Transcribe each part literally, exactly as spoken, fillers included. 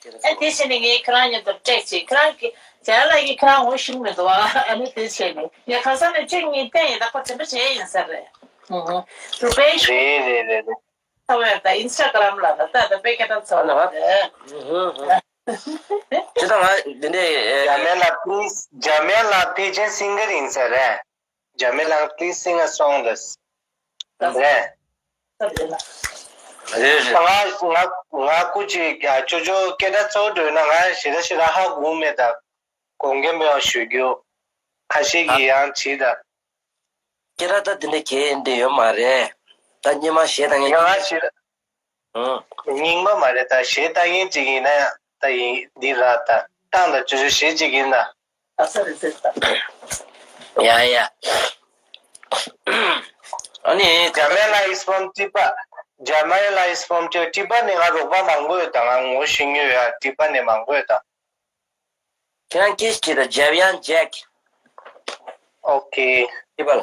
ཨ་དེ་བྱས་ནས་ངས་ཁྱེད་རང་མཉམ་དུ་ཊེག་ཅིག་ཁྱེད་རང་གི་རྒྱ་ལ་ཡི་ཁྱེད་རང་ངོ་ཤེས་མི་འདུག་ཨ་ནི་དེ་བྱས་ནས་ངས་ཁ་སང་ནས་ཁྱེད་གཉིས་བསྟན་ཡིན་ད་ཁོ་དྲན་པ་བྱས་ཡིན་ས་རེད། ཧུ་ཧུ། རུ་པེ་ཤི། རེད་རེད་རེད་རེད། ཚ་བའི་ད་ཨིན་སི་ཊ་གྷ་རམ་ལ་ད་ད་ད་པེ་ཀེ་ད་ཚ་བ་ད། ཧུ་ཧུ། ཅི་ད་ང་འདི་འདྲའི་ཇ་མེ་ལ་པི་ལིས་ཇ་མེ་ལ་པི་ཇེ་སིང་གར་ཡིན་ས་རེད། ཇ་མེ་ལ་པི་ལིས་སིང་ཨ་སོང་ལས་རེད། རེད་རེད། ང་ང་ང་ཀུ་ཅི་ཅོ་ཅོ་སྐད་གྲགས་ཚོགས་འགྲོ་ན་ང་ཞེ་ད་ཞེ་ད་ཧ་གོ་མེད་ད། དགོངས་འགལ་མེད་པ་ཞུ་རྒྱུ། ཁ་ཤས་ཀྱིས་ཡང་བྲིས་ད། སྐད་གྲགས་ད་འདི་འདྲ་གས་འདི་ཡོད་མ་རེད། ད་སྙན་མ་གཞས་ད་ངས། ཡང་ཞེ་ད། ཨང་། རྙིང་མ་མ་རེད་ད་གཞས་ལྟ་མཁན་ཅིག་ཡིན་ན་ཡང་ད་ཡིན་འདི་ར་ད་བཏང་ད་ཅོ་ཅོ་གཞས་ཅིག་ཡིན་ད། ཨ་ས་རེད་ཟེར་ད། ཡ་ཡ། ཨ་ནི་ཇ་མེ་ལ་ཡིས་ཕོམ་ཊི་པ། ཇ་མེ་ལ་ཡིས་ཕོམ་ཊི་པ་ཊི་པ་ནི་ང་རོགས་པ་མང་པོ་ཡོད་ད་ང་ངོ་ཤེས་ཡོད་ཡ་ཊི་པ་ནི་མང་པོ་ཡོད་ད། ཁྱེད་རང་སྐད་ཆ་དྲིས་དང་ཇབ་ཡང་ཇེག་ཨོ་ཁེ། ཊི་པ་ལ།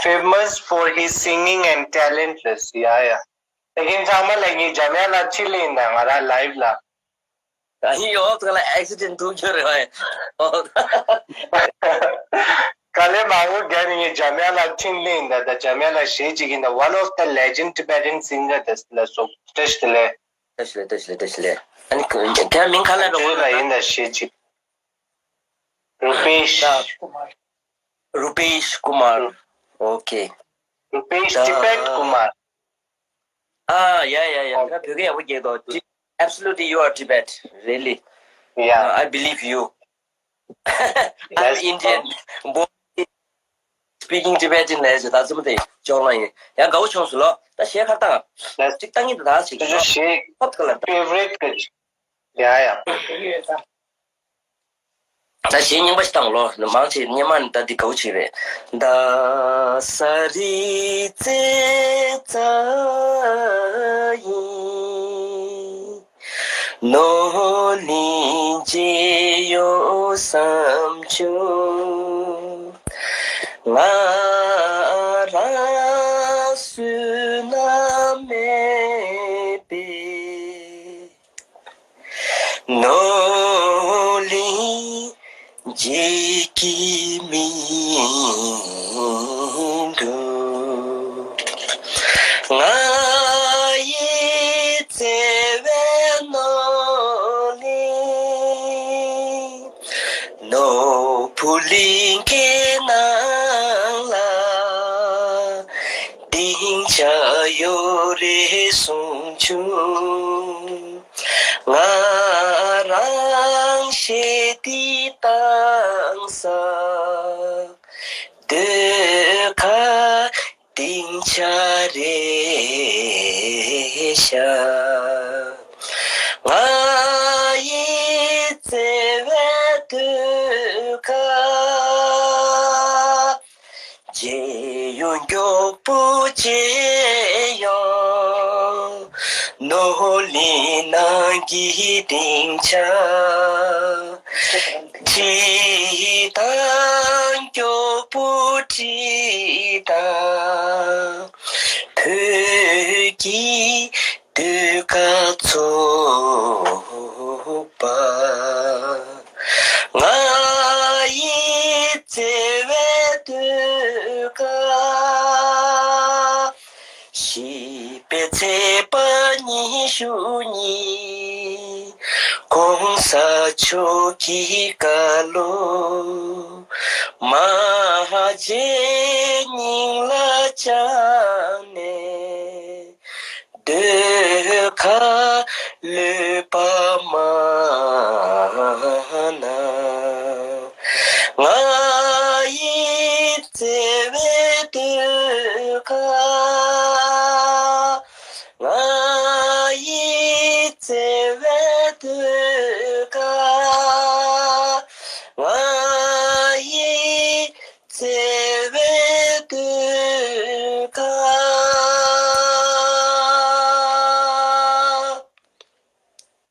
Famous for his singing and talentless. ཡ་ཡ། ད་ཁྱེད་ཚང་མ་ལ་ངས་ཇ་མེ་ལ་ཕྱི་ལེན་དང་ང་རང་ལའིབ་ལ། ཨ་ཡོ་ཙག་ལ་ཨེག་སི་ཌེན་ཊི་ཐུག་ཡོད་རེད་བ། དཀའ་ལས་མང་པོ་བརྒྱབ་ནས་ངས་ཇ་མེ་ལ་ཕྱི་ལེན་དང་ད་ཇ་མེ་ལ་གཞས་ཅིག་ཡིན་ད། One of the legend Tibetan singer དེ་ལ་སོགས་བཀྲ་ཤིས་བདེ་ལེགས། བཀྲ་ཤིས་བདེ་ལེགས། བཀྲ་ཤིས་བདེ་ལེགས། བཀྲ་ཤིས་བདེ་ལེགས། ཨ་ནི་ཁྱེད་མིང་ག་ལ་རོགས་ལ་ཡིན་ད་གཞས་ཅིག་རུ་པེཤ། རུ་པེཤ་ཀུ་མར། ཨོ་ཁེ། རུ་པེཤ། ད་ཊི་བེཊ་ཀུ་མར། ཨ་ཡ་ཡ་ཡ། ཨོ་ཁེ། ང་བོད་སྐད་ཡག་པོ་སྐྱེས་ཏོ། Absolutely, you are Tibet. Really. Yeah. Uh, I believe you. I'm Indian. Born speaking Tibetan ལས་ད་ཙམ་དེ་ཅོག་ལ་ཡིན། ཡང་དགའ་བོ་བྱུང་སོང་ལོ། ད་གཞས་ཁ་བཏང་། གཅིག་བཏང་གིན་ད་ད་ཞིག་ཅོ་ཅོ་གཞས་ཧོབ་ཁ་ལ་ད། ཕེ་ཝ་རེཊ་གི། ཡ་ཡ། ད་གཞས་རྙིང་པ་ཞིག་བཏང་ལོ། མང་ཆེ་སྙན་མ་ནི་ད་འདི་དགའ་བོ་ཅིག་རེད། ད་ས་རི་རྩེ་རྩ་ཡིན། ནོར་ལེན་བྱེད་ཡོད་བསམ་བྱུང་། ང་རང་བསོད་ནམས་མེད་པས། ནོར་ལེན་བྱེད་ཀྱི་མི་འདུག་ང་ཡི་བརྩེ་བའི་ནོར་ལེན། ནོར་བུ་གླིང་གའི་ནང་ལ། སྡིངས་ཆ་ཡོད་རེད་གསུང་བྱུང་། ང་རང་གཞས་འདི་བཏང་ས་ཟློས་གར་སྡིངས་ཆ་རེད་ཤག་ང་ཡི་བརྩེ་བའི་ཟློས་གར། མཇལ་ཡོང་མགྱོགས་པོ་མཇལ་ཡོང་། ནོར་གླིང་ནང་གི་སྡིངས་ཆ། བྲིས་དང་མགྱོགས་པོ་བྲིས་དང་། བོད་ཀྱི་ཟློས་གར་ཚོགས་པ། ང་ཡི་བརྩེ་བའི་ཟློས་གར། བཞི་པའི་ཚེས་པ་ཉི་ཤུ་གཉིས། གོང་ས་མཆོག་གི་བཀའ་སློབ་མ་བརྗེད་སྙིང་ལ་བཅངས་ནས། ཟློས་གར་ལོས་པ་མ་གནང་། ང་ཡི་བརྩེ་བའི་ཟློས་གར། ང་ཡི་བརྩེ་བའི་ཟློས་གར། ང་ཡི་བརྩེ་བའི་ཟློས་གར།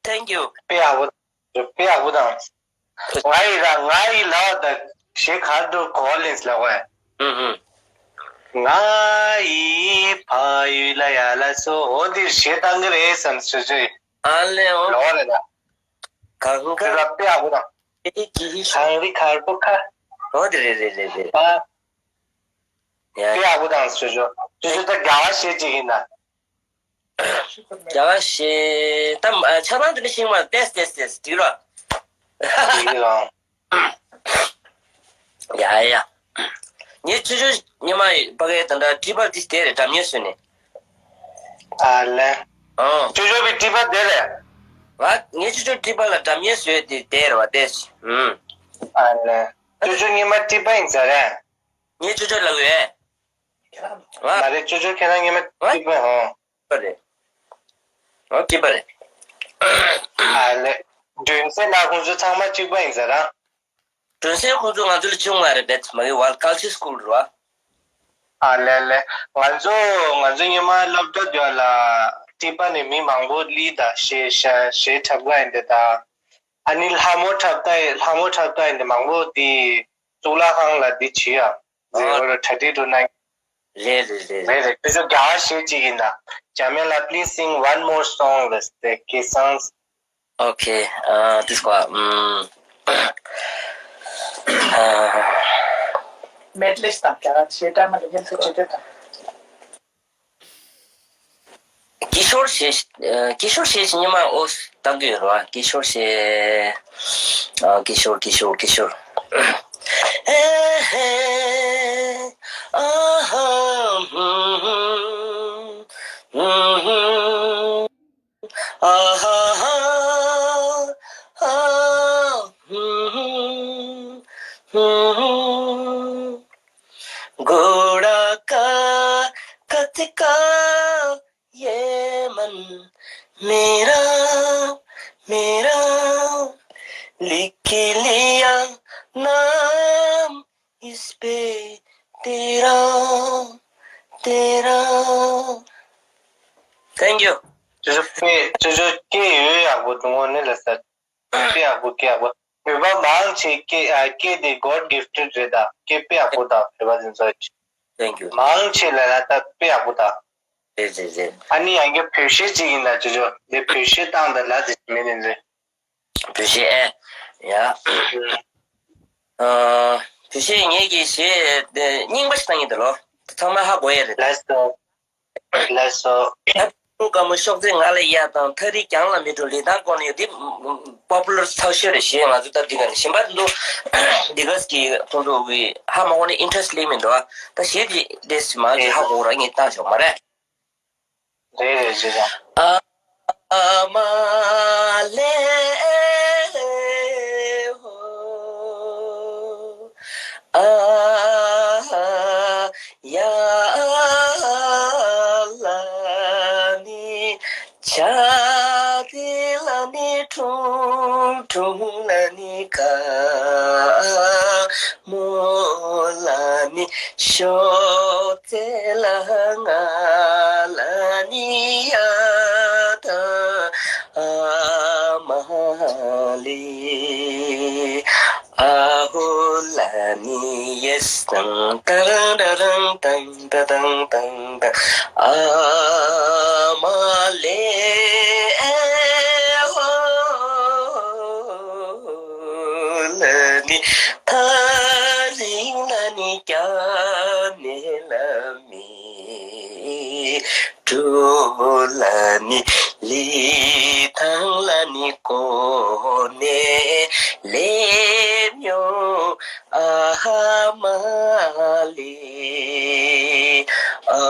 Thank you. དཔེ་ཡག་པོ། དཔེ་ཡག་པོ་དང་། ང་ཡི་ར་ང་ཡི་ལ་བ་དང་གཞས་གར་འགྲོ་གོ་ལེན་ལ་བ། ཧུམ་ཧུམ། ང་ཡི་ཕ་ཡུལ་ལ་ཡ་ལ་སོ་འོ་འདིར་གཞས་བཏང་གི་རེད་བསམ་སོ་སོའི། ཨ་ལེ་ཨོ། ལོ་རེད་ད། གང་ག་ཁྱོད་ལ་དཔེ་ཡག་པོ་དང་། ཨེ་ཀི་ཧི་ཤོ། གངས་རི་དཀར་པོ་ཁ། ཨོ་དེ་རེད་རེད་རེད་རེད། ཨ། ཡ་དཔེ་ཡག་པོ་དང་ཅོ་ཅོ། ཅོ་ཅོ་ད་རྒྱ་བ་ཞེས་ཅིག་ཡིན་ན། རྒྱ་བ་ཞེས་ད་ཆ་ཚང་དེ་འདྲ་ཤེས་མ་ཏེས་ཏེས་ཏེས་དུས་ར། དེ་རང་། ཡ་ཡ། ངས་ཅོ་ཅོ་ཉི་མ་ཕ་གའི་ད་འདྲ་ཀྲི་པ་དེ་དེ་རེད་འགྲམ་ཉེ་སོན་ནས། ཨ་ལེ། ཨང་། ཅོ་ཅོ་བི་ཀྲི་པ་དེ་རེད། ང་ངས་ཅོ་ཅོ་ཀྲི་པ་ལ་འགྲམ་ཉེ་སོན་དེ་དེ་རེད་བ་ཏེས། ཨུམ། ཨ་ལེ། ཅོ་ཅོ་ཉི་མ་ཀྲི་པ་ཡིན་ས་རེད། ངས་ཅོ་ཅོ་ལབ་ཡོད། ང་མ་རེད་ཅོ་ཅོ་ཁྱེད་རང་ཉི་མ་ང་ཀྲི་པ་ཧོ། པ་རེད། ཨོ་གཅིག་པ་རེད། ཨ་ལེ། སྒྲོན་སེ་ན་ཁོང་ཚོ་ཚང་མ་གཅིག་པ་ཡིན་ཟེར་ར། སྒྲོན་སེ་ཁོང་ཚོ་ང་ཚོ་ལ་ཆུང་བ་རེད་བེད་མ་གི་ཝལ་ཀལ་ཆར་སྐུལ་རུ་བ། ཨ་ལེ་ལེ། ང་ཚོ་ང་ཚོ་ཉི་མ་སློབ་གྲྭ་དེ་ལ་ཀྲི་པ་ནས་མི་མང་པོ་ལི་ད་ཞེ་ཞེ་ཞེ་འཁྲབ་ག་ཡིན་དེ་ད། ཨ་ནི་ལྷ་མོ་འཁྲབ་ད་ལྷ་མོ་འཁྲབ་ད་ཡིན་དེ་མང་པོ་དེ་གཙུག་ལག་ཁང་ལ་དེ་བྱེད་ཡ། ཨ། ཟེར་བ་ལ་གྲ་སྒྲིག་འགྲོ་ན། རེད་རེད་རེད་རེད། རེད་རེད། དེ་ཚོ་རྒྱ་གར་ཞེས་གཅིག་ཡིན་ན། རྒྱ་མེད་ལ། Please sing one more song. ལ་སྟེ་གེ་སང་། Okay, uh, this one. Mm. Uh, medley སྟངས་རྒྱ་གར་ཞེས་ད་མ་རེད་ཉམས་སུ་བྱེད་འདོད་དང་། ཀི་ཤོར་ཞེས་ཀི་ཤོར་ཞེས་ཉི་མ་ཨོ་བཏང་གི་ཡོད་རེད་བ། ཀི་ཤོར་ཞེས། ཨ། ཀི་ཤོར་ཀི་ཤོར་ཀི་ཤོར། ཨེ་ཧེ། ཨ་ཧ། ཧུ་ཧུ། ཨ་ཧ་ཧ། ཨ། ཧུ་ཧུ། ཧུ་ཧུ། गोरा का कतका ये मन मेरा, मेरा, लिख लिया नाम इस पे तेरा, तेरा। Thank you. ཅོ་ཅོ་སྐད་ཅོ་ཅོ་སྐད་ཡོད་ཡག་པོ་འདུག་ངོ་ནི་ལ་ས། དཔེ་ཡག་པོ་སྐད་ཡག་པོ། བོད་པ་མང་ཆེ་སྐད་ཨ་སྐད་དེ་God gifted རེད་ད། སྐད་དཔེ་ཡག་པོ་ད་བོད་པ་དེ་ཚོ། Thank you. མང་ཆེ་ལ་ལ་ད་དཔེ་ཡག་པོ་ད། རེད་རེད་རེད། ཨ་ནི་ཡང་སྐད་བོད་གཞས་གཅིག་ཡིན་ན་ཅོ་ཅོ་དེ་བོད་གཞས་བཏང་ད་ལ་དེ་མེད་ནི་རེད། བོད་གཞས་ཨེ། ཡ། ཨ། བོད་གཞས་ངེད་ཀྱི་གཞས་དེ་རྙིང་པ་ཞིག་བཏང་ཡིན་ད་ལོ། ཚང་མ་ཧ་གོ་ཡ་རེད། ལགས་སོ། ལགས་སོ། ལྷ་སྐུ་དཀར་མོ་གཤོག་རྩེ་ང་ལ་གཡར་དང་། ཐག་རིང་རྒྱང་ལ་མི་འགྲོ་ལི་ཐང་སྐོར་ནས་ཡོད། འདི་པོ་པུ་ལར་ཚགས་ཤོས་རེད་ཞེས་ང་ཚོ་སྟབས་བདེ་ག་ནས་གཞན་པ་འདུག་འདི་ག་གི་ཁོང་ཚོ་གི་ཧ་མ་གོ་ནས་ཨིན་ཊ་རེ་སི་ཊི་སླེབས་མི་འདུག་ཨ་ད་གཞས་འདི་འདྲས་མང་གི་ཧ་གོ་ར་ངས་བཏང་ཆོག་མ་རེད། རེད་རེད་རེད་རེད། ཨ་མ་ལེ་ཧོ། ཨ་ཡ་ལ་ནི་ཆ་དེ་ལ་ནི་ཁྲུང་ཁྲུང་ལ་ནི་ཀ་མོ་ལ་ནི་ཤོ་ཙེ་ལ་ང་ལ་ནི་ཡ་ད་ཨ་མ་ལེ། ཨ་ཧོ་ལ་ནི་ཡེས་ཏང་ཏ་རང་ཏ་རང་ཏང་ཏ་ཏང་ཏང་ཏ། ཨ་མ་ལེ་ཨེ་ཧོ་ལ་ནི་ཐག་རིང་ལ་ནི་རྒྱ་མེད་ལ་མི། འགྲོ་ལ་ནི་ལི་ཐང་ལ་ནི་གོ་ནས་ལེབ་ཡོང་ཨ་མ་ལེ། ཨ་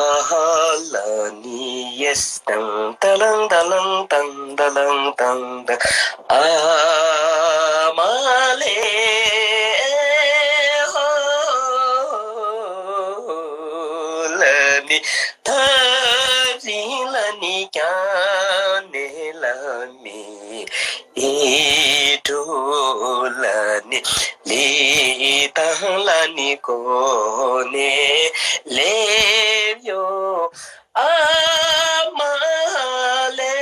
ལ་ནི་ཡེས་ཏང་ཏ་ལང་ཏ་ལང་ཏང་ཏ་ལང་ཏང་ཏང་ཨ་མ་ལེ། ཨེ་ཧོ་ལ་ནི་ཐག་རིང་ལ་ནི་རྒྱ་མེད་ལ་མི། འགྲོ་ལ་ནི་ལི་ཐང་ལ་ནི་གོ་ནས་ལེབ་ཡོང་ཨ་མ་ལེ།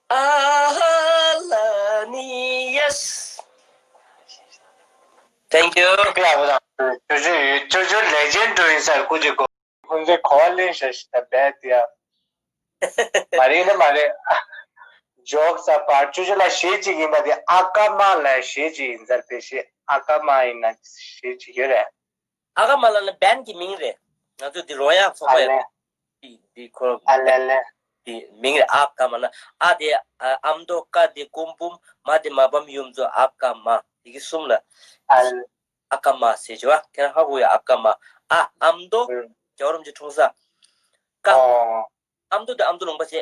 ཨ་ཧ་ལ་ནི་ཡེས། Thank you. དཔེ་ཡག་པོ་དང་ཅོ་ཅོ་ཡོད། ཅོ་ཅོ་ལེ་ཇེན་ཌི་ཡིན་ས་རེད། སྐུ་མཁྱེན་གོ། ཁོང་ཚོས་གོ་བ་ལེན་ཤག་ཤི་ད་བས་དེ་ཡ། མ་རེད་ནི་མ་རེད། Jokes apart, ཅོ་ཅོ་ལགས། གཞས་གཅིག་ཡིན་པ་དེ་ཨ་ཀ་མ་ལབ་གཞས་གཅིག་ཡིན་ཚར་པས། གཞས་ཨ་ཀ་མ་ཡིན་ན་གཞས་གཅིག་ཡོད་རེད། ཨ་ཀ་མ་ལབ་ན་བན་གྱི་མིང་རེད། ང་ཚོ་འདི་རོལ་དབྱངས་ཚོགས་པ་ཡོད་རེད། འདི་འདི་ཁོ་ཨ་ལེ་ལེ། འདི་མིང་རེད། ཨ་ཀ་མ་ན། ཨ་དེ་ཨ་མདོ། ཀ་དེ་ཀུམ་བུམ། མ་དེ་མ་བམ་ཡུམ་ཚོ། ཨ་ཀ་མ། དེ་གི་གསུམ་ལ་ཨ་ཀ་མ་ཟེར་བྱས་པ། ཁྱེད་རང་ཧ་གོ་ཡ། ཨ་ཀ་མ། ཨ་ཨ་མདོ། རྒྱལ་བ་རིན་པོ་ཆེ་འཁྲུངས་ས། ཀ་ཨ་མདོ་དེ་ཨ་མདོ་ལུང་པ་བྱས།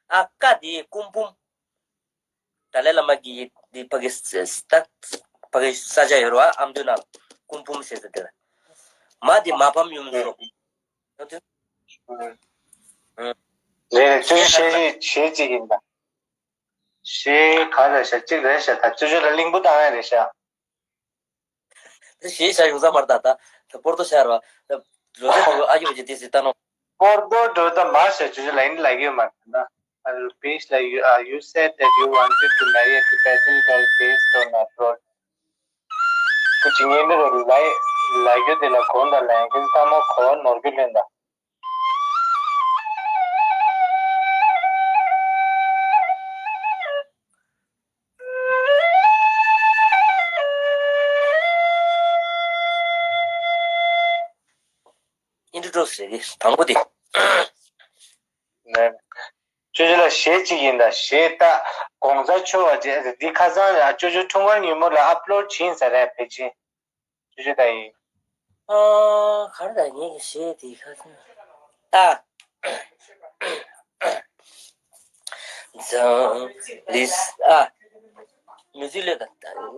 ཨ་ཀ་དེ་ཀུམ་བུམ། ཏཱ་ལའི་བླ་མ་གི་དེ་ཕ་གི་ས་ས་ད་ཕ་གི་ས་ཆ་ཡོད་རེད་པ། ཨ་མདོ་ནང་ཀུམ་བུམ་ཟེར་ས་དེ་ལ། མ་དེ་མ་བམ་ཡུམ་ཚོ། རེད་རེད། ཅོ་ཅོ་གཞས་གཅིག་གཞས་གཅིག་ཡིན་ད། གཞས་ག་རེ་ཤག་གཅིག་རེད་ཤག་ད་ཅོ་ཅོ་ལ་གླིང་བུ་བཏང་ཡ་རེད་ཤག་གཞས་ཤག་ཡོང་ས་མ་རེད་ད། ད་སྤོར་ཏོ་ཤར་བ། ད་ལོ་ཚད་མང་པོ་ཨ་ཡོད་ཀྱི་དེ་ཟེར་ད་ནོ། སྤོར་ཏོ་འགྲོ་ད་མ་ཤག་ཅོ་ཅོ་ལ་ཡིན་ལ་གི་ཡོད་མ་རེད་ད། Rupesh, like, you, uh, you said that you wanted to marry a Tibetan girl based on abroad. ཁོ་ཅི་ངའི་མི་རོ་ལ་ལ་རྒྱུ་དེ་ལ་གོང་དང་ལན་ཁྱེད་ཚང་མ་གོ་བ་ནོར་རྒྱུ་ལེན་ད། ཨིན་ཊྲོ་ཌུ་སི་རེད་དང་པོ་དེ། ཅོ་ཅོ་ལགས་གཞས་གཅིག་ཡིན་ད། གཞས་ད་གོང་ས་མཆོག་བ་ཅེ་འདི་ཁ་སང་ལ་ཅོ་ཅོ་འཁྲུངས་སྐར་ཉིན་མོ་ལ་ཨབ་ལོཌ་བྱིན་ས་རེད་ཕལ་ཆེར། ཅོ་ཅོ་ད་ཡིན། ཨ་ག་རེ་ད་ངེད་ཀྱི་གཞས་དེ་ཁ་སང་ཨ་ཛང་ལིས་ཨ་མི་ཚིག་ལོས་ད་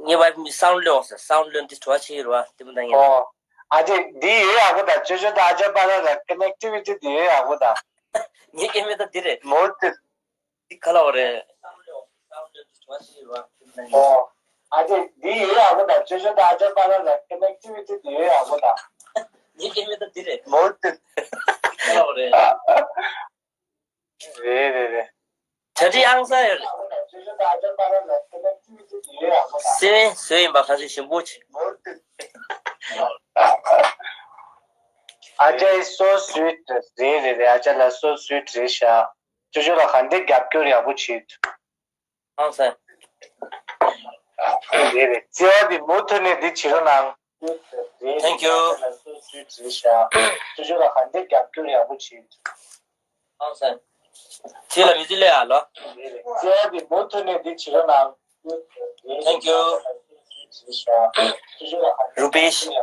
ངེད་བ་སའུན་ཌི་ལོས་ས་སའུན་ཌི་ལོས་འདི་བྲོ་བ་ཆེ་ཡོད་རེད་བ་དེ་མོ་ད་ངེད་ཨོ། ཨ་ཅེ་འདི་ཡོད་ཡག་པོ་ད། ཅོ་ཅོ་ད་ཨ་ཅག་པ་ལ་ལ་ཀ་ནེག་ཊི་བི་ཊི་འདི་ཡོད་ཡག་པོ་ད། ངེད་ཀྱི་མི་ད་འདི་རེད། མོ་ཏི། འདི་ག་ལ་བ་རེད། ཨོ། ཨ་ཅེ་འདི་ཡོད་ཡག་པོ་ད། ཅོ་ཅོ་ད་ཨ་ཅག་པ་ལ་ལ་ཀ་ནེག་ཊི་བི་ཊི་འདི་ཡོད་ཡག་པོ་ད། ངེད་ཀྱི་མི་ད་འདི་རེད། མོ་ཏི། ག་ལ་བ་རེད། རེད་རེད་རེད། གྲ་སྒྲིག་ཨང་གསར་ཡོད་རེད། སེ་བན་བཟོས་ཡིན་པ་ག་ཚོད་ཞིམ་པོ་ཆེ། ཨ་ཅག་is so sweet. རེད་རེད་རེད། ཨ་ཅག་ལགས་so sweet རེད་ཤག་ཅོ་ཅོ་ལགས་ག་འདྲ་རྒྱབ་སྐྱོར་ཡག་པོ་བྱེད། ཨང་སང་། རེད་རེད། བརྩེ་བ་འདི་མུ་མཐུད་ནས་འདི་བྱེད་རོགས་གནང་། Thank you. ཨང་སང་། ཁྱེད་ལ་མི་ཚེ་ལས་ཡ་ལོ། བརྩེ་བ་འདི་མུ་མཐུད་ནས་འདི་བྱེད་རོགས་གནང་། Thank you. རུ་པེཤ།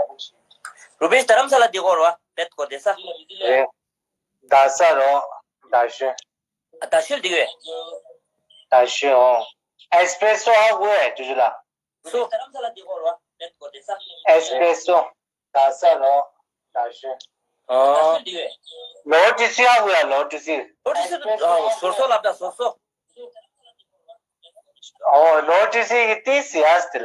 རུ་པེཤ་རྡ་རམ་ས་ལ་འདི་གོ་རོ་བ་བེད་གོ་བསྡད་ས། རེད། རྡ་ས་རོ། རྡ་ཤོད། ཨ་རྡ་ཤོད་འདི་གོ། རྡ་ཤོད་ཨོ། ཨེ་སི་པེ་རེ་སོ་ཧ་གོ་ཨེ་ཅོ་ཅོ་ལགས། སོ། ཨེ་སི་པེ་རེ་སོ། རྡ་ས་རོ། རྡ་ཤོད། ཨོ། ལོ་ཏི་སི་ཧ་གོ་ཡ། ལོ་ཏི་སི། ལོ་ཏི་སི་ཨོ་ཟོར་སོ་ལབ་ད་ཟོར་སོ། ཨོ་ལོ་ཏི་སི་གི་ཏི་སི་ཡ་སི་ལ།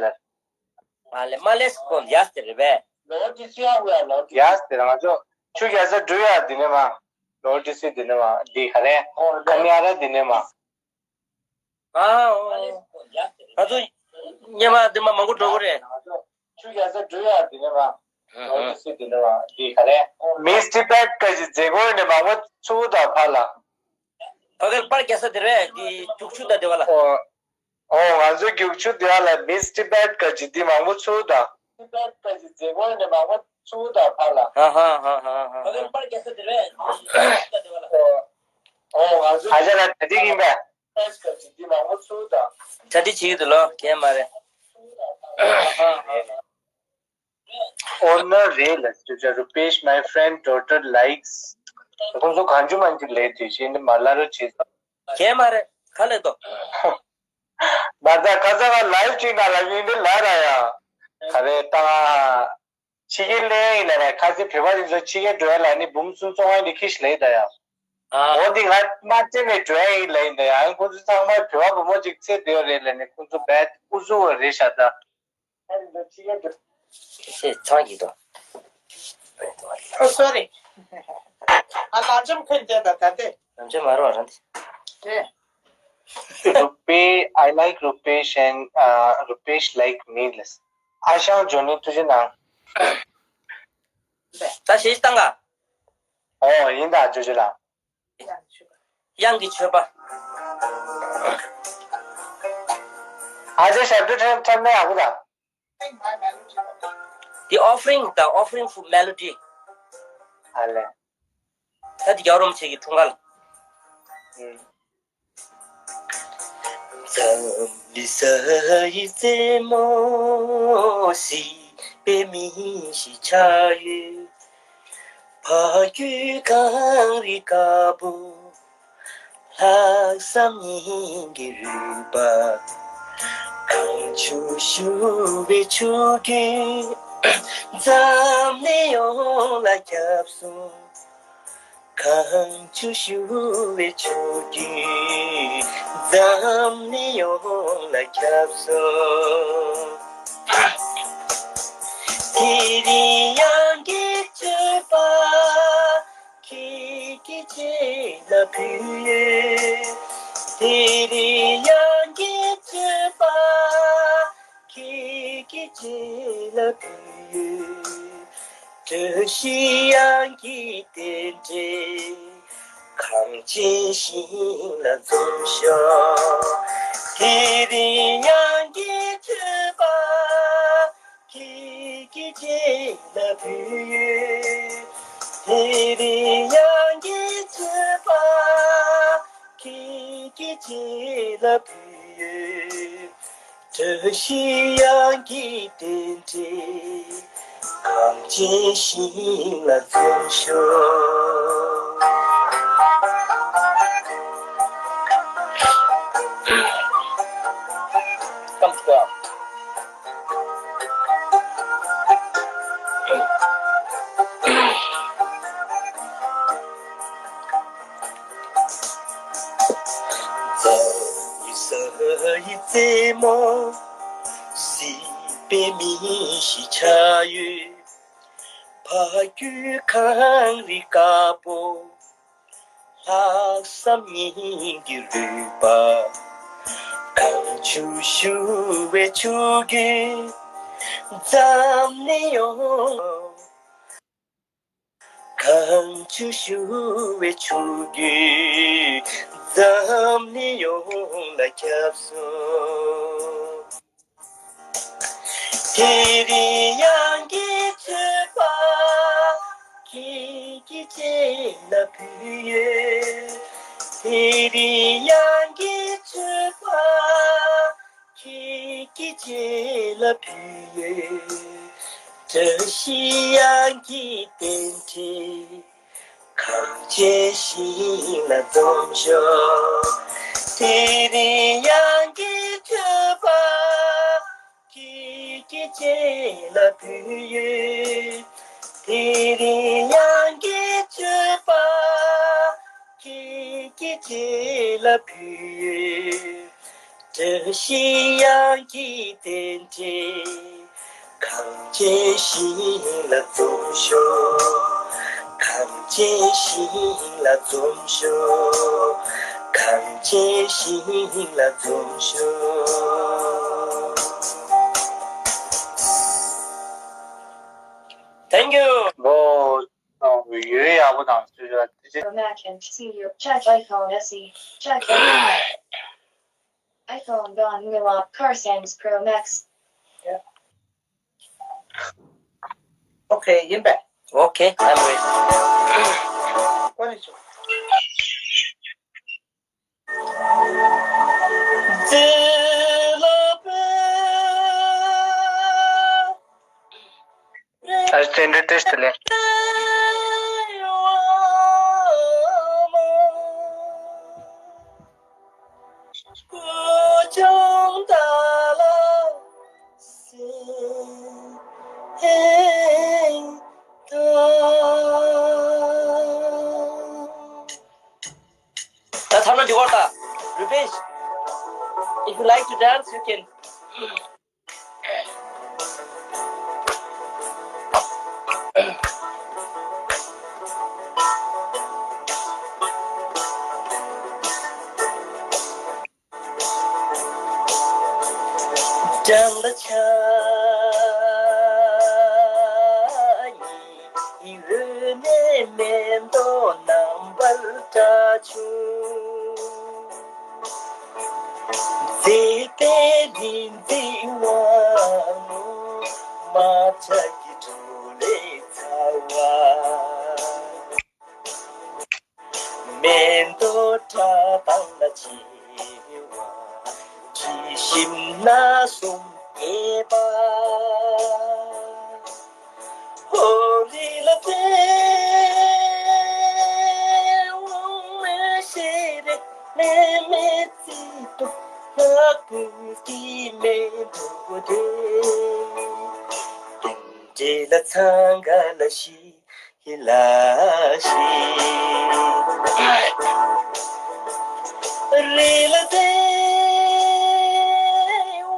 མ་ལེ་མ་ལེ་སི་ཀོན་ཡ་སི་རེད་པས། ལོ་ཏི་སི་ཡ་ཝེ་ལོ་ཏི་སི། ཡ་སི་རང་ཚོ་ཆུ་རྒྱ་ས་འགྲུལ་ཡ་འདི་ནས་མ། ལོ་ཏི་སི་འདི་ནས་མ་འདི་ག་རེ་ཁ་ཉ་ར་འདི་ནས་མ། ཨ་ཨོ། ང་ཚོ་སྙེ་མ་འདི་མ་མང་པོ་འགྲོ་གི་རེད། ཆུ་རྒྱ་ས་འགྲུལ་ཡ་འདི་ནས་མ། ལོ་ཏི་སི་འདི་ནས་མ་འདི་ག་རེ། མིས་ཊི་བེད་ཀ་ཅི་མཛད་སྒོ་ནས་མང་པོ་ཚུགས་དང་ཕར་ལ། ཕ་གིར་པར་རྒྱག་ས་དེ་རེད། འདི་རྒྱུག་ཆུ་དང་དེ་བ་ལ། ཨོ། ཨོ་ང་ཚོའི་རྒྱུག་ཆུ་དེ་ཡ་ལ་མིས་ཊི་བེད་ཀ་ཅི་འདི་མང་པོ་ཚུགས་དང་། ཧ་ཧ་ཧ་ཧ་ཧ། ཕ་གིར་པར་རྒྱག་ས་དེ་རེད། ཨོ་ང་ཚོའི་ཨ་ཅག་ལགས་གྲ་སྒྲིག་ཡིན་པས། གྲ་སྒྲིག་བྱེད་ཀྱི་འདུག་ལོ། ཁྱད་མ་རེད། ཨོ་ནོ་རེད་ལ་ཅོ་ཅོ། Rupesh, my friend daughter likes. ཁོང་ཚོ་གང་བྱུང་མང་བྱུང་ལས་དུས་ཤེས་འདི་མ་ལ་རུ་བྱེད་དོ། ཁྱད་མ་རེད། ག་ལས་དོ། མ་ད་ཁ་ས་ང་ལའིབ་ཅིག་ནང་ལ་ཡིན་འདི་ལ་ར་ཡ། ག་རེ་ད། ཕྱི་རྒྱལ་ལས་ཡིན་ལ་ར་ཁ་ཚེ་བོད་པ་ཡིན་ཚོ་ཕྱི་རྒྱལ་འགྲོ་ཡ་ལ་ནི་འབུམ་གསུམ་བཙོང་བ་འདི་ཁིས་ལས་ད་ཡ། ཨ། འོ་འདི་ང་མ་བརྩེ་ནས་འགྲོ་ཡ་ཡིན་ལ་ཡིན་ད་ཡ། ཁོང་ཚོ་ཚང་མ་བོད་པ་བུ་མོ་ཅིག་ཚེ་འདི་ཡོད་རེད་ལ་ནི་ཁོང་ཚོ་བད་ཨུ་ཚུགས་རེད་ཤ་ད། ཤེས་ཚང་གི་དོ། Oh, sorry. ཨ་ལག་འཇམ་འཁོན་བསྡད་ད་ད་དེ། ལག་འཇམ་མ་རོ་རང་དེ། དེ། Rupesh, I like Rupesh and uh, Rupesh like me. ཨ་ཞང་ཇོ་ནི་ཐུགས་རྗེ་གནང་། ད་ཞེས་བཏང་ག་ཨོ་ཡིན་ད་ཇོ་ཇོ་ལགས། དབྱངས་ཀྱི་མཆོད་པ། ཨ་ཅེ་ཞབས་བྲོ་འཁྲབ་འཁྲབ་ན་ཡག་པོ་འདུག་དེ་offering དང་offering for melody། ཨ་ལེ། ད་དེ་རྒྱལ་བ་རིན་པོ་ཆེ་གི་འཁྲུངས་སྐར་ལ། ཨུམ། འཛམ་གླིང་ས་ཡི་རྩེ་མོ། སྲིད་པའི་མི་ཞིག་ཆགས་ཡོད། ཕ་རྒྱུད་གངས་རི་དཀར་པོ། ལྷག་བསམ་སྙིང་གི་རུས་པ། གངས་ཆུ་ཞུ་བའི་ཆུ་རྒྱུན། འཛམ་གླིང་ཡོངས་ལ་ཁྱབ་སོང་། གངས་ཆུ་ཞུ་བའི་ཆུ་རྒྱུན། འཛམ་གླིང་ཡོངས་ལ་ཁྱབ་སོང་། དེ་རིང་དབྱངས་ཀྱི་མཆོད་པ། ཁྱེད་ཀྱི་རྗེས་ལ་ཕུལ་ཡོད། དེ་རིང་དབྱངས་ཀྱི་མཆོད་པ། ཁྱེད་ཀྱི་རྗེས་ལ་ཕུལ་ཡོད། བཀྲ་ཤིས་དབྱངས་ཀྱི་རྟེན་འབྲེལ། གངས་ཅན་ཞིང་ལ་འཛོམས་ཤོག་དེ་རིང་དབྱངས་ཀྱི་མཆོད་པ། ཁྱེད་ཀྱི་རྗེས་ལ་ཕུལ་ཡོད། དེ་རིང་དབྱངས་ཀྱི་མཆོད་པ། ཁྱེད་ཀྱི་རྗེས་ལ་ཕུལ་ཡོད། བཀྲ་ཤིས་དབྱངས་ཀྱི་རྟེན་འབྲེལ། གངས་ཅན་ཞིང་ལ་འཛོམས་ཤོག་ཀམ་ཀ་འཛམ་གླིང་ས་ཡི་རྩེ་མོ། སྲིད་པའི་མི་ཞིག་ཆགས་ཡོད། ཕ་རྒྱུད་གངས་རི་དཀར་པོ། ལྷག་བསམ་སྙིང་གི་རུས་པ། གངས་ཆུ་ཞུ་བའི་ཆུ་རྒྱུན། འཛམ་གླིང་ཡོངས། གངས་ཆུ་ཞུ་བའི་ཆུ་རྒྱུན། འཛམ་གླིང་ཡོངས་ལ་ཁྱབ་སོང་། དེ་རིང་དབྱངས་ཀྱི་མཆོད་པ། ཁྱེད་ཀྱི་རྗེས་ལ་ཕུལ་ཡོད། དེ་རིང་དབྱངས་ཀྱི་མཆོད་པ། ཁྱེད་ཀྱི་རྗེས་ལ་ཕུལ་ཡོད། བཀྲ་ཤིས་དབྱངས་ཀྱི་རྟེན་འབྲེལ། གངས་ཅན་ཞིང་ལ་འཛོམས་ཤོག་དེ་རིང་དབྱངས་ཀྱི་མཆོད་པ། ཁྱེད་ཀྱི་རྗེས་ལ་ཕུལ་ཡོད། དེ་རིང་དབྱངས་ཀྱི་མཆོད་པ། ཁྱེད་ཀྱི་རྗེས་ལ་ཕུལ་ཡོད། བཀྲ་ཤིས་དབྱངས་ཀྱི་རྟེན་འབྲེལ། གངས་ཅན་ཞིང་ལ་འཛོམས་ཤོག་གངས་ཅན་ཞིང་ལ་འཛོམས་ཤོག་གངས་ཅན་ཞིང་ལ་འཛོམས་ཤོག Thank you. ཨོ། ཡོད་ཡག་པོ་དང་སྤྱོད་ཆ་དེ་ཆེ། Pro Mac and Senior Chat iPhone S E Chat iPhone Don Mila Carsen's Pro Max. Yeah. Okay, ཡིན་པས། Okay, I'm ready. ཀོ་ནི་ཆུ། ཨ་ཙི་འདྲི་ཏེ་སྟེ་ལེ། ད་ཐ་ན་འདི་བར་ད། Rupesh, if you like to dance, you can. སྦྲང་ལ་ཆ་ཡི་འོད་ནས་མེ་ཏོག་རྣམ་པར་བཀྲ་བྱུང་། མཛེས་པའི་རིག་འཛིན་དབང་མོ། རྨ་བྱ་གི་གྲོ་ལས་ཚ་བ། མེ་ཏོག་སྒྲ་གདངས་ལ་བྱེད་པ། དྲི་ཞིམ་སྣ་གསུམ་རྒྱས་པ། ཧོ་རི་ལ་ཏེ་ཝང་མ་ཤེ་རེ་མེ་མེ་ཙི་ཏུ་ཧ་ཀུ་ཏི་མེ་འབྲོ་དེ། དུང་འདྲེ་ལ་ཚང་ག་ལ་ཤི། ཧི་ལ་ཤི། རི་ལ་ཏེ་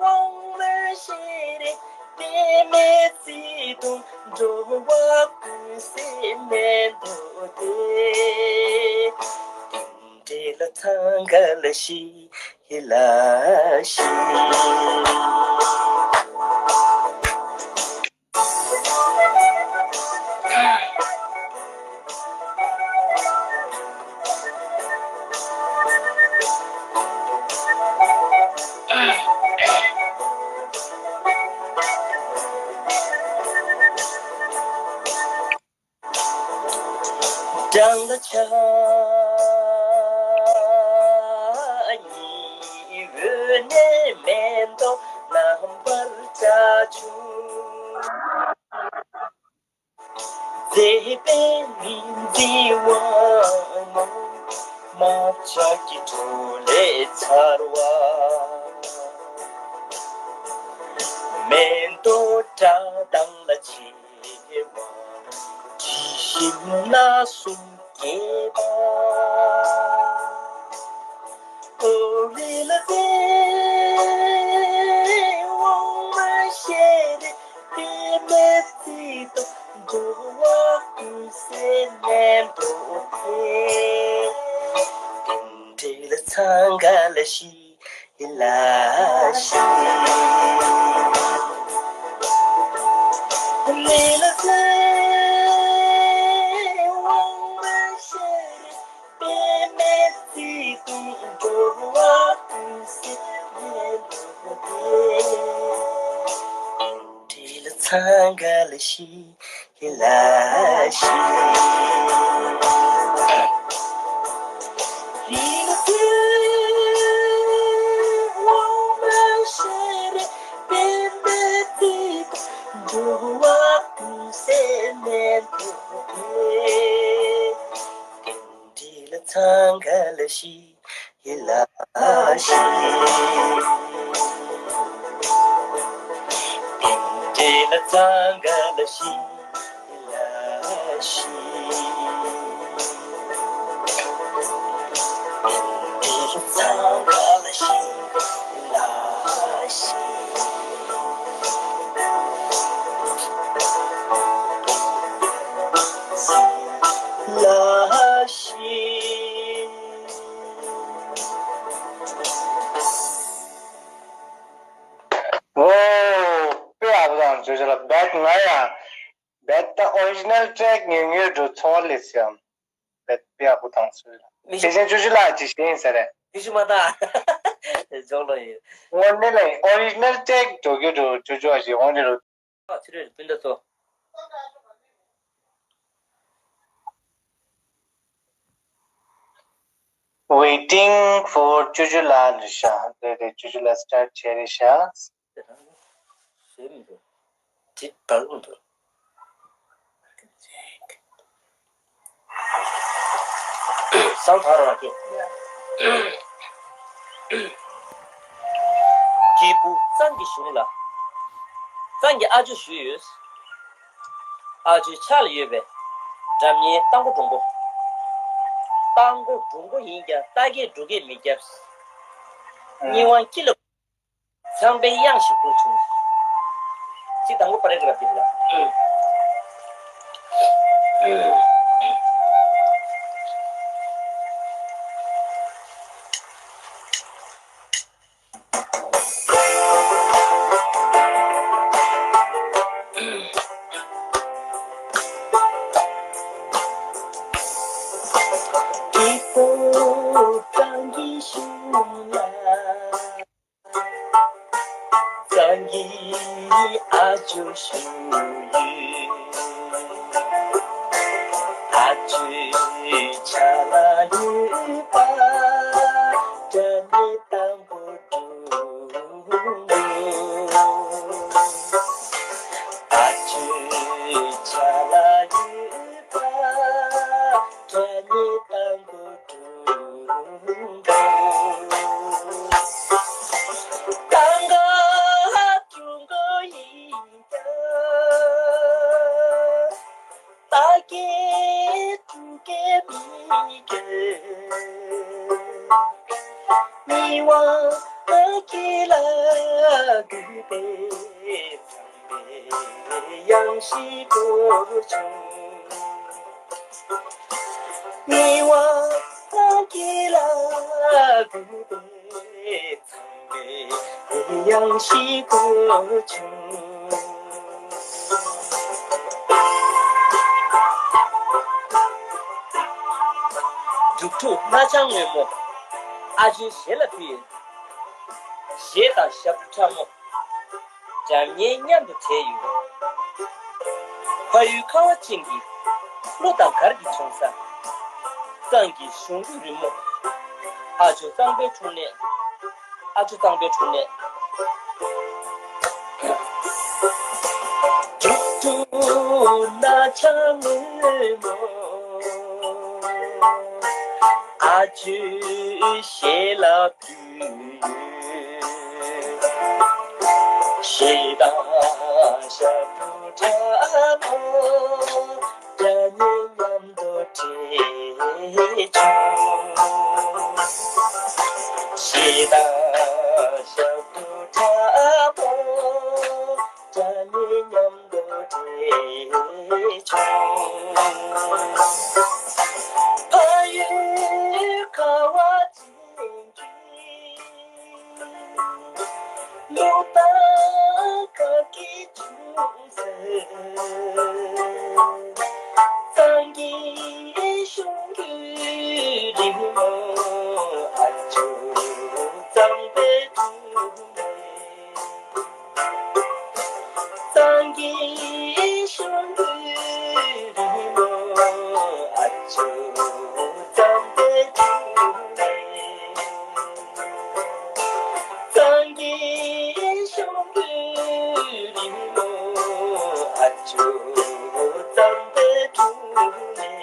ཝང་མ་ཤེ་རེ་ཏེ་མེ་ཙི་དུང་འགྲོ་བ་ཀུན་སེམས་མེ་འགྲོ་དེ། དུང་འདྲེ་ལ་ཚང་ག་ལ་ཤི། ཧི་ལ་ཤི། སྦྲང་ལ་ཆ་གཉིས་འོད་ནས་མེ་ཏོག་རྣམ་པར་སྒྲ་བྱུང་། མཛེས་པའི་མི་འཛི་བ་མོ། རྨ་བྱ་གི་གྲོ་ལས་ཚར་བ། མེ་ཏོག་སྒྲ་གདངས་ལ་བྱེད་པ། དྲི་ཞིམ་སྣ་གསུམ་རྒྱས་པ། ཨོ་རི་ལ་ཏེ་ཝང་མ་ཤེ་རེ་ཏེ་མེ་ཙི་ཏུ་འགྲོ་བ་ཀུན་སེམས་མེ་འགྲོ་དེ། དུང་འདྲེ་ལ་ཚང་ག་ལ་ཤི། ལ་ཤི། ལི་ལ་ཟེ་ཝང་མ་ཤེ་རེ་པེ་མེ་ཙི་ཏུང་འགྲོ་བ་ཀུན་སེམས་མེ་འགྲོ་དེ། དུང་འདྲེ་ལ་ཚང་ག་ལ་ཤི། ལ་ཤི། རི་ལ་ཟེ་ཝང་མ་ཤེ་རེ་པེ་མེ་ཙི་ཏུང་འགྲོ་བ་ཀུན་སེམས་མེ་འགྲོ་དེ། དུང་འདྲེ་ལ་ཚང་ག་ལ་ཤི། ཡི་ལ་ཤི། དེ་འདྲེ་ལ་ཚང་ག་ལ་ཤི། ཡི་ལ་ཤི། དེ་འདྲེ་ལ་ཚང་ག་ལ་ཤི། ཡི་ལ་ཤི། ལ་ཤི། ཨོ། དཔེ་ཡག་པོ་དང་ཇོ་ཇོ་ལགས་བེད་ང་ཡང་བེད་ད་ཨོ་རི་ཇི་ནལ་ཊེག་ཉན་ཡོད་འགྲོ་ཚོར་ལེ་སི་ཡང་བེད་དཔེ་ཡག་པོ་དང་ཚོར་ལ། མི་དེ་བཞིན་ཇོ་ཇོ་ལགས་ཀྱི་ཞེན་ཟེར་རེད། མི་ཤི་མ་ད་ཇོག་ལོ་ཡིན། དངོས་གནས་ལ་ཨོ་རི་ཇི་ནལ་ཊེག་འགྲོ་རྒྱུ་འགྲོ་ཇོ་ཇོ་ཞེས་དངོས་གནས་རུ། ཨ་ཚུ་རེ་སྤུན་ཟླ་ཚོ། Waiting for ཇོ་ཇོ་ལགས་རེད་ཤག་རེད་རེད། ཇོ་ཇོ་ལགས་སི་ཊར་ཊི་བྱས་རེད་ཤག་བཟོས་མི་འདུག་དེ་ད་ལུང་འདུག་སང་ཐར་བ་སྐད། སྐྱེས་བུ་གཙང་གི་གཞུང་ལ། གཙང་གི་ཨ་ཇོ་ཞུས་ཡོད། ཨ་ཇོའི་ཕྱག་ལ་ཡོད་པའི་སྒྲ་སྙན་རྟ་མགོ་འགྲོ་མགོ། རྟ་མགོ་འགྲོ་མགོ་ཡིན་ཀྱང་རྟ་སྐད་འགྲོ་སྐད་མི་རྒྱབ། སྙན་དབང་སྐྱིད་ལ། ཚངས་པའི་དབྱངས་ཤིག་ཁུར་བྱུང་། ཅི་དང་པོ་པར་ཀ་ར་ཕི་ལ། སྐྱེས་བུ་གཙང་གི་གཞུང་ལ། ཨ་ཇོ་ཞུ་ཡི། ཨ་ཇོའི་ཆ་ལ་ཡོད་པ། དྲ་ནས་དང་པོ་འགྲོ། ཨ་ཇོའི་ཆ་ལ་ཡོད་པ། དྲ་ནས་དང་པོ་འགྲོ། དང་ག་ཀྲུང་གོ་ཡིན་ཀྱང་། ད་གེ་ཀྲུང་གེ་མི་གེ། མི་དབང་ཨ་ཁེ་ལ་གུས་པས། ཡང་ཞིག་གོ་ཆུང་། མི་དབང་ཨ་ཁེ་ལ་གུས་པས། ཡང་ཞིག་གོ་ཆུང་། འབྲུག་ཕྲུག་སྣ་ཆང་སྔོན་མོ། ཨ་ཇོའི་ཞལ་ལ་ཕུལ་ཡོད། གཞས་དང་ཞབས་བྲོ་ཁྲ་མོ། སྒྲ་སྙན་མཉམ་དུ་བྲལ་ཡོད། ཕ་ཡུལ་ཁ་བ་ཅན་གྱི་གླུ་དང་གར་གྱིས་བྱུང་ས། གཙང་གི་གཞུང་རྒྱུད་རིང་མོ། ཨ་ཇོ་གཙང་པའི་འཁྲུངས་གནས། ཨ་ཇོ་གཙང་པའི་འཁྲུངས་གནས། འབྲུག་ཕྲུག་སྣ་ཆང་སྔོན་མོ། ཨ་ཇོའི་ཞལ་ལ་ཕུལ་ཡོད། གཞས་དང་ཞབས་བྲོ་ཁྲ་མོ། སྒྲ་སྙན་མཉམ་དུ་བྲལ་བྱུང་། གཞས་དང་ཞབས་བྲོ་ཁྲ་མོ། སྒྲ་སྙན་མཉམ་དུ་བྲལ་བྱུང་། ཕ་ཡུལ་ཁ་བ་ཅན་གྱི་གླུ་དང་གར་གྱིས་བྱུང་ས། གཙང་གི་གཞུང་གི་རིང་མོ། ཨ་ཇོ་གཙང་པའི་འཁྲུངས་གནས། གཙང་གི་གཞུང་གི་རིང་མོ། ཨ་ཇོ་གཙང་པའི་འཁྲུངས་གནས། གཙང་གི་གཞུང་གི་རིང་མོ། ཨ་ཇོ་གཙང་པའི་འཁྲུངས་གནས།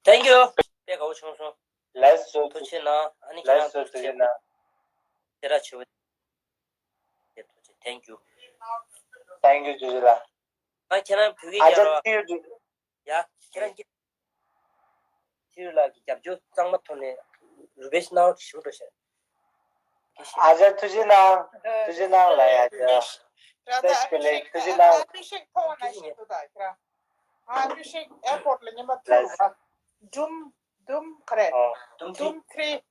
Thank you. དཔེ་དགའ་བོ་བྱུང་སོང་། ལགས་སོ། ཐུགས་རྗེ་གནང་། ཨ་ནི་ལགས་སོ། ཁྱེད་རང་ཐུགས་རྗེ་གནང་། ཞེ་དྲག་ཆེ་བོ། ཐུགས་རྗེ། Thank you. Thank you, ཇོ་ཇོ་ལགས། ཨ་ཁྱེད་རང་བོད་སྐད་ཨ་རྒྱབ་ཅག་རོགས། ཐུགས་རྗེ། ཡ། ཁྱེད་རང་སྐད། ཐུགས་རྗེ་ལགས་ཀྱི་རྒྱབ་སྐྱོར་གཙང་མ་ཐོག་ནས་རུ་སྦེ་གནང་རོགས་ཞུ་འགྲོ་ཤག་ཨ་ཅག་ཐུགས་རྗེ་གནང་། ཐུགས་རྗེ་གནང་ལགས། ཡ་ཅག་ཨ་ཅག་ལགས་ཐུགས་རྗེ་གནང་། ཨ་ཅག་ཐུགས་རྗེ་གནང་། ཨ་ཅག་ཐུགས་རྗེ་གནང་། ཨ་ཅག་ཨེར་པོར་ཊི་ལ་ཉི་མ་དྲུག་ལ། Doom, Doom ག་རེ། ཨོ། Doom three. Doom three.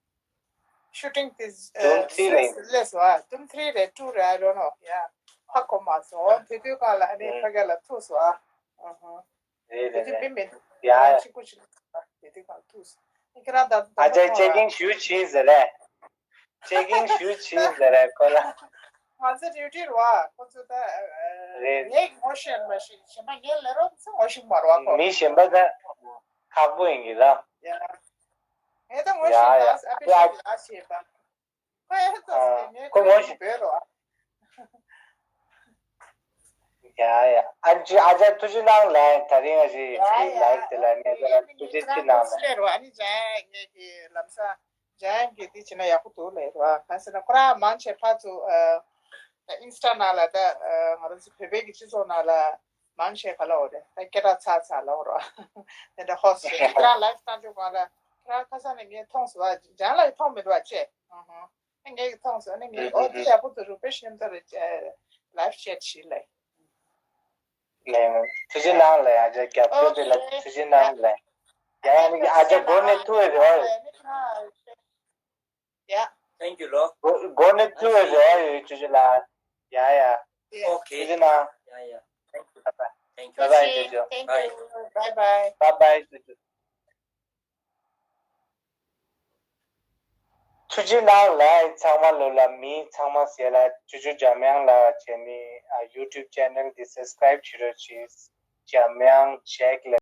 Shooting དེ། Doom three རེད། སླེབས་སོང་ཨ། Doom three རེད། Two རེད། I don't know. Yeah. ཧ་གོ་མ་སོང་། དེ་དུས་སྒང་ལ་ཨ་ནི་ཨུ། ཕ་གི་ལ་ཐུག་སོང་ཨ། ཨ་ཧ། རེད་རེད་རེད། དེ་དུས་མི་མེད། ཡ་ཡ། གཅིག་པུ་ཞིག་དེ་དུས་སྒང་ཐུག་སོང་། ཁྱེད་རང་ད་ཨ་ཅག་ཅེག་ཨིན་ཞུ་བྱས་ཟེར་རེད། ཅེག་ཨིན་ཞུ་བྱས་ཟེར་རེད་ཁོ་ལ། ང་ཚོ་ཌིའུ་ཊི་རེད་བ། ཁོ་ཚོ་ད། རེད། ངས་ངོ་ཤེས་མ་ཤེས། གཞན་པ་ངའི་ལས་རོགས་ཚོ་ངོ་ཤེས་མ་རེད་བ་ཁོ། མི་གཞན་པ་ད་ཁག་པོ་ཡིན་གྱི་ལ། ཡ། ངས་ད་ངོ་ཤེས་ཡ་ཡ། ལ་ཨ་པེ་ཤེས་ལ་ཞེས་པ། ཁོ་ཡ་ད་ཨ་ངས་ཁོ་ངོ་ཤེས། བོད་རེད་བ། ཡ་ཡ། ཨ་ཅག་ཨ་ཅག་ཐུགས་རྗེ་གནང་ལགས། ད་རིང་ཨ་ཅག་ཡ་ཡ། ལའིབ་དེ་ལ་ངས་ད་ཐུགས་རྗེ་ཆེ་གནང་ལགས། ལེ་རོ་ཨ་ནི་ཅག་ངས་ཀྱི་ལམ་སང་ཅག་གིས་འདི་བྱས་ན་ཡག་པོ་འདུག་ལེ་རོ། གང་ཟེར་ན་ཁོ་རང་མང་ཆེ་ཕར་ཚུར་ཨ་ད་ཨིན་སི་ཊ་ནང་ལ་ད་ང་རང་ཚོ་བོད་པའི་གི་སྤྱི་ཚོགས་ནང་ལ་མང་ཆེ་ག་ལ་འོ་རེད། ད་སྐད་གྲགས་ཚ་ཚ་ལ་འོ་རོ། དེ་འདྲ་ཧོ་སི་ཁོ་རང་ལའིབ་བཏང་དུས་སྒང་ལ་ཁོ་རང་ཁ་སང་ནས་ངས་མཐོང་སོང་བ། ཅག་ལ་ཡི་མཐོང་མི་འདུག་བ་ཅེ། ཨ་ཧ། ངས་མཐོང་སོང་། ཨ་ནི་ངས་ཨོ་དེ་ཡག་པོ་འདུག་རུ་པེ་ཤི་མཉམ་དུ་ལའིབ་ཅེཊ་བྱེད་ལེ། ཐུགས་རྗེ་གནང་ལེ། ཨ་ཅག་རྒྱབ་སྐྱོར་དེ་ལ་ཐུགས་རྗེ་གནང་ལེ། ཡ་ཡ། ཨ་ཅག་མགོ་ནས་ཐུག་ཡོད་རེད། ཡ། Thank you ལོ། སྒོ་ནས་བཙུགས་པའི་རེ་བ་ཡོད། ཅོ་ཅོ་ལགས། ཡ་ཡ། Okay. ཅོ་ཅོ་ལགས། Yeah, yeah. Thank you. Bye bye. Thank you. Bye bye, ཅོ་ཅོ། Thank Bye. you. Bye bye. Bye bye, ཅོ་ཅོ། ཐུགས་རྗེ་གནང་ལགས། ཚང་མ་ལོ་ལ་མི་ཚང་མ་ཟེར་ལ་ཅོ་ཅོ་འཇམ་དབྱངས་ལགས་བྱས་ནས་ཨ་YouTube channel འདི་subscribe བྱེད་རོགས་གྱིས། འཇམ་དབྱངས་ཇེག་ལགས།